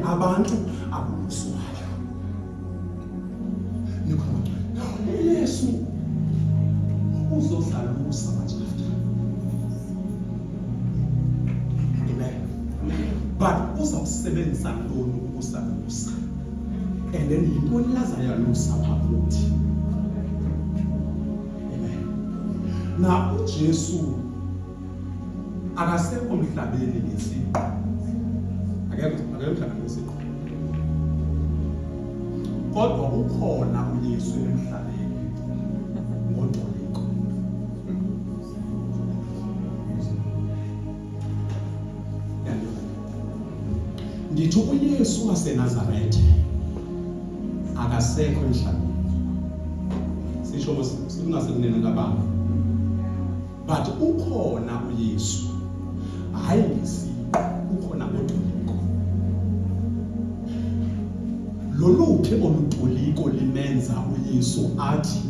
abantu aboluswayo. Nikhona uYesu uzosalusa manje after. Amen. But uzawusebenzisa ntoni ukusalusa? And then yintoni lazayalusa pha kuthi? Amen. Na uJesu akasekho mhlabeni ngesiqu. Akekho akekho mhlabeni ngesiqu. Kodwa ukhona uYesu emhlabeni ngotoliko. Ndithi uYesu waseNazarethe akasekho emhlabeni. Sisho kungasekunene kababa. But ukhona uYesu. Hayi ngesiqu, ukhona ngotoliko. Loluphi olutoliko limenza uYesu athi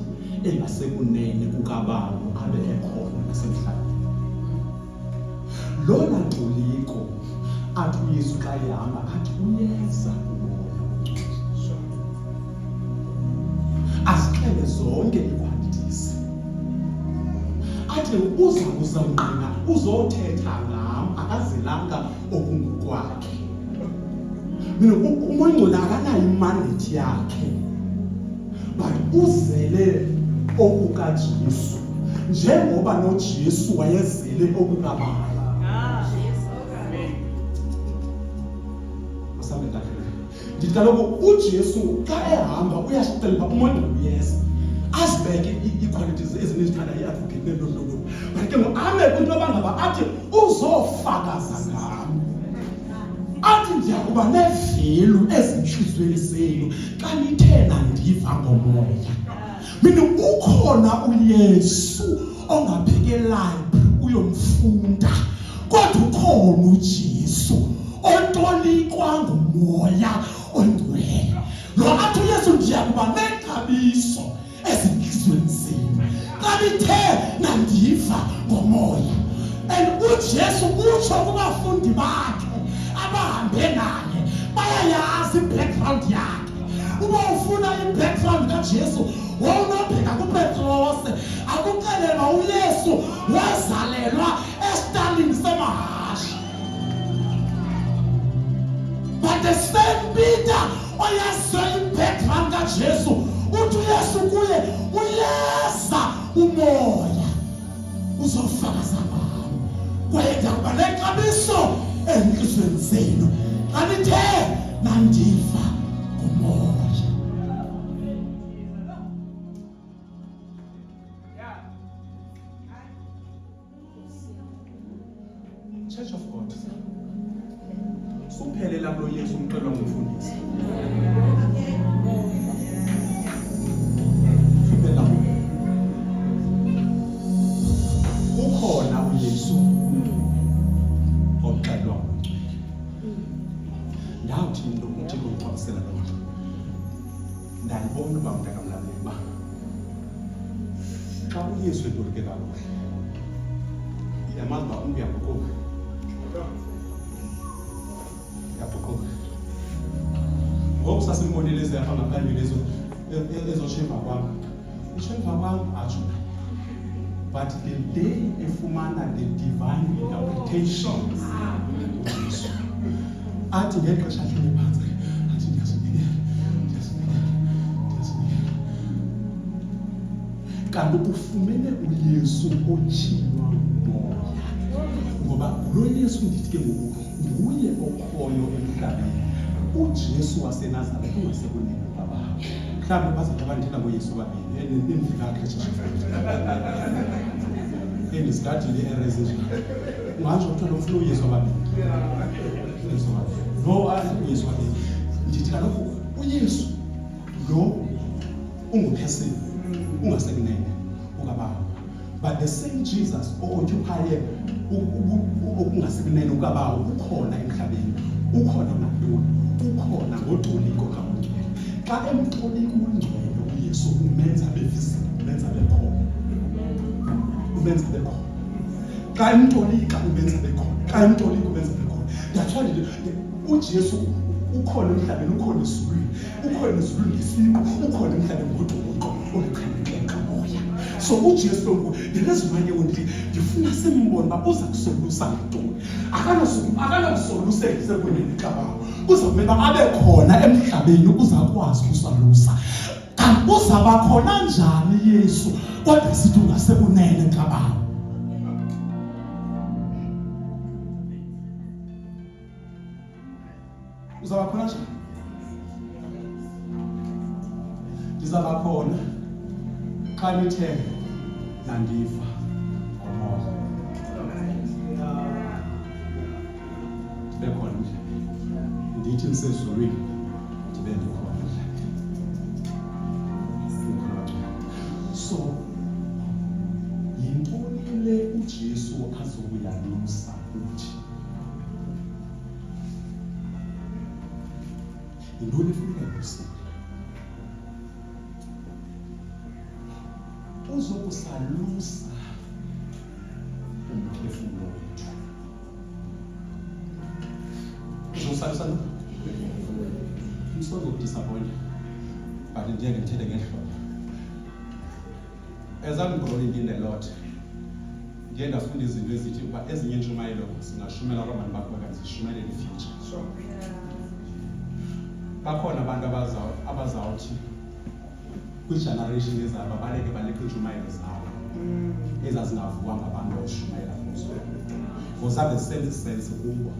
engasekunene kukaBawo abe ekhona nasemhlabeni? Lona toliko athi uYesu xa ehamba athi uyeza kumoya ongcwele. Azixele zonke iiquantities. Athi uza kuzawungqina uzothetha ngam akazelanga okungokwakhe. Mina umoya ongcwele akanayo imandate yakhe. But uzele okukaJesu njengoba noJesu wayezele okukaBaba. Ndithi kaloku uJesu xa ehamba uyasixelela uba umoya uyeza azibeke ii-qualities ezinezithanda i-advocate neentontoni but ke ngoku ame kwinto yoba ngaba athi uzofakaza ngam athi ndiya kuba nevelu ezintliziyweni zenu xa nithe nandiva ngomoya. Mina ukhona uYesu ongabheke library uyomfunda kodwa ukhona uJesu otolikwa ngumoya ongcwele lo athi uYesu ndiya kuba nexabiso ezintliziyweni zenu xa nithe nandiva ngomoya. And uJesu utsho kubafundi bakhe abahambe naye, bayayazi i-background yakhe. Uba ufuna i-background kaJesu wawunobheka kuPetrose akuxelelwa uYesu wazalelwa esitalini semahashe. But the same Peter oyaziyo i-background kaJesu uthi uYesu kuye uyeza umoya uzofakaza ngam kwaye ndiyakuba nexabiso entliziyweni zenu xa nithe nandiva ngumoya. Church of God. Suphelela kulo Yesu umxelwa ngumfundisi. Suphelela kuye. Ukhona uYesu oxelwa ngumngcwele. Ndawuthi into uThixo uqwalasela loo nto. Ndayibona uba mntakamlamleli uba xa uYesu etolike kakuhle uyamazi uba umntu uyaguquka, uyaguquka. Ngoku sasimbonile ezapha ngaphambili ezotsho emva kwam, utsho emva kwam atsho naye. But the day efumana the divine interpretation uYesu athi ngexesha ahlele phantsi athi ndiyazinikela, ndiyazinikela, ndiyazinikela. Kanti ufumene uYesu otyhilwa ngumoya, ngoba ngulo Yesu ndithi ke ngoku nguye okhoyo emhlabeni, uJesu waseNazaretha ungasekunene kukaBawo. Mhlawumbi bazalwa abandithetha ngoYesu ababini endifika kuhle endizigadile ii-errors ezinjalo. Ungatsho kuthiwa lo mfuna uYesu ababini. Yesu ababini. No, uYesu ababini. Ndithi kaloku uYesu lo unguphesini ungasekunene kukaBawo. But the same Jesus o-occupye okungasekunene kukaBawo ukhona emhlabeni, ukhona ngantoni? Ukhona ngotoliko kaMngcwele. Xa emtolika uNgcwele uYesu umenza abe visible, umenza abe khona, umenza abe khona. Xa emtolika umenza abe khona, xa emtolika umenza abe khona. That's why uJesu Ukhona emhlabeni, ukhona ezulwini, ukhona ezulwini ngesiqu, ukhona emhlabeni ngodukuqo oluqhelekile kamoya. So uJesu lo nguye. The reason why ke ndithi ndifuna simbone uba uza kusolusa ngantoni. Akanokusolusela sekunini kabawo. Kuza kumele uba abe khona emhlabeni ukuze akwazi ukusalusa. Kanti uzaba khona njani Yesu kodwa sithi ungasekunene kabawo? Uzaba khona nje? Ndizaba khona xa nithe nandiva ngomoya. Ndibe khona nje. Ndithi ndisezulwini ndibe ndikhona nje. So yintoni le uJesu azokuyalusa kuthi? Yintoni efuneka ilusile? Uzokusalusa umphefumlo wethu. Uzosalusa lo? Umsozokudisappointa but ndiye ndithethe ngeli hlobo. As I'm growing in the Lord, ndiye ndafunda izinto ezithi ukuba ezinye iintshumayelo singashumela kwabantu bakho okanye zishumayelele i-future. Sure. Bakhona abantu abazawuthi kwi-generation ezayo babaleke baleqe iintshumayelo zabo ezazingavuwa ngabantu abashumayela kuzo ngoba zabe zisenza isense kubo.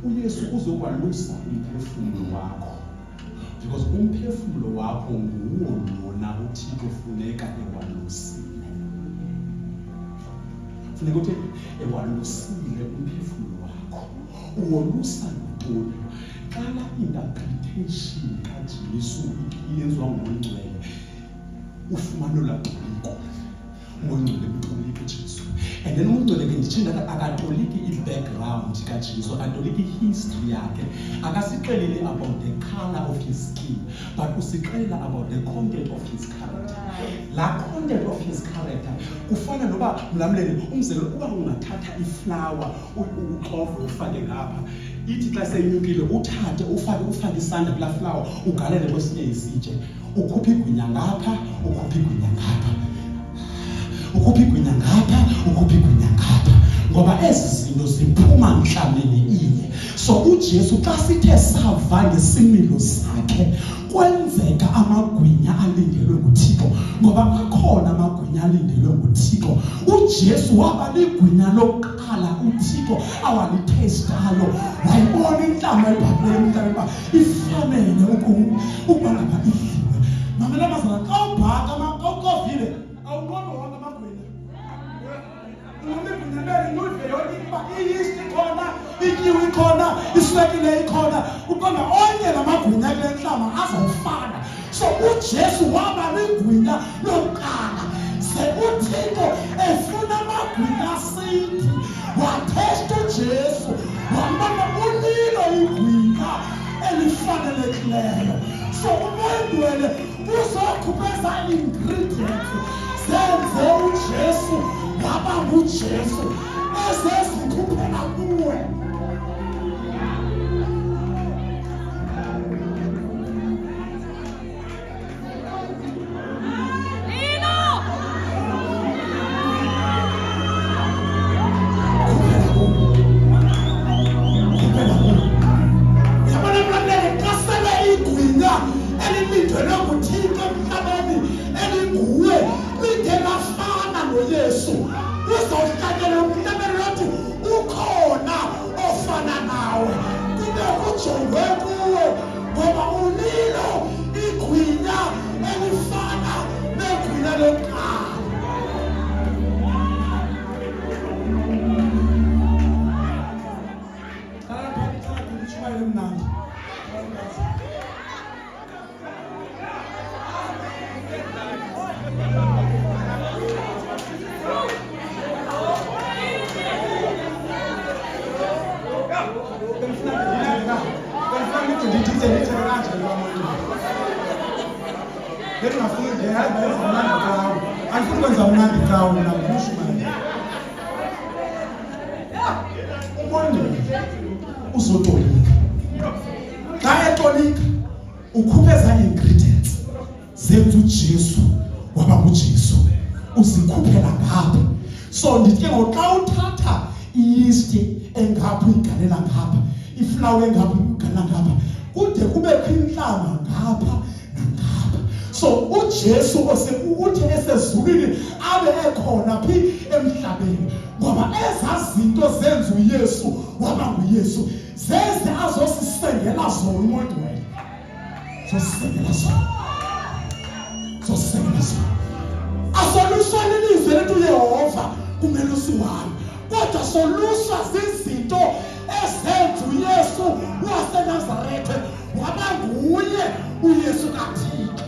UYesu uzokwalusa umphefumlo wakho. Because umphefumlo wakho nguwo lona uThixo funeka ewalusile. Funeka uthi ewalusile umphefumlo wakho. Uwolusa ntoni? Xa la interpretation kaJesu iyenziwa ngoyingcwele ufumana olaa toliko. Ungcwele kutolika uJesu. And then ungcwele ke nditsho ndathi akatoliki i-background kaJesu, akatoliki i-history yakhe, akasixeleli about the color of his skin, but usixelela about the content of his character. Laa content of his character kufana noba mlamleli umzekelo uba ungathatha iflawa uxove ufake ngapha ithi xa seyinyukile uthathe ufake ufake isandla kulaa flawa ugalele kwesinye isitshe ukhupha igwinya ngapha ukhupha igwinya ngapha ukhupha igwinya ngapha ukhupha igwinya ngapha ngoba ezi zinto ziphuma ntlameni inye. So uJesu xa sithe sava ngesimilo sakhe kwenzeka amagwinya alindelwe nguThixo ngoba akhona amagwinya alindelwe nguThixo. UJesu waba ligwinya lokuqala uThixo awalithestayo wayibona intlama ebhakileyo emhlabeni uba ifanele ukuba ngaba idliwe. Mamela mazana, xa ubhaka xa uxovile awunqomi wonke amagwinya. Unqomi igwinya bele nudle yonke uba iyisti ikhona, ityiwa ikhona, iswekile ikhona. Uqonda onke la magwinya kule ntlama azawufana. So uJesu waba ligwinya lokuqala. Ze uThixo efuna amagwinya sithi wathesta uJesu wambona ulilo igwinya elifanelekileyo. So uMoya oNgcwele uzokhupha eza ingredients zenze uJesu waba nguJesu ezezikhuphela kuwe. Elilindelwe nguThixo emhlabeni elinguwe lingelafana noYesu uzohlanyela umhlabeni lothi ukhona ofana nawe kube kujongwe kuwe ngoba ulilo igwinya elifana negwinya lokuqala. Mnandi. Andifuni kwenza mnandi cawe mna ndifuna ushumayela. Umbonile. Uzotolika. Xa etolika ukhupha eza ingredients zenza uJesu waba nguJesu, uzikhuphela ngapha. So ndithi ke ngoku xa uthatha iyeast engapha uyigalela ngapha, iflawa engapha uyigalela ngapha, kude kubekho intlama ngapha nangapha. So uJesu uthi esezulwini abe ekhona phi emhlabeni, ngoba ezaa zinto zenza uYesu waba nguYesu zeze azosisengela zona uMoya Oyingcwele. Zosisengela zona, zosisengela zona. Asoluswa lilizwi lethu uYehova kumelusi wami, kodwa soluswa zizinto ezenza uYesu waseNazarethe waba nguye uYesu kaThixo.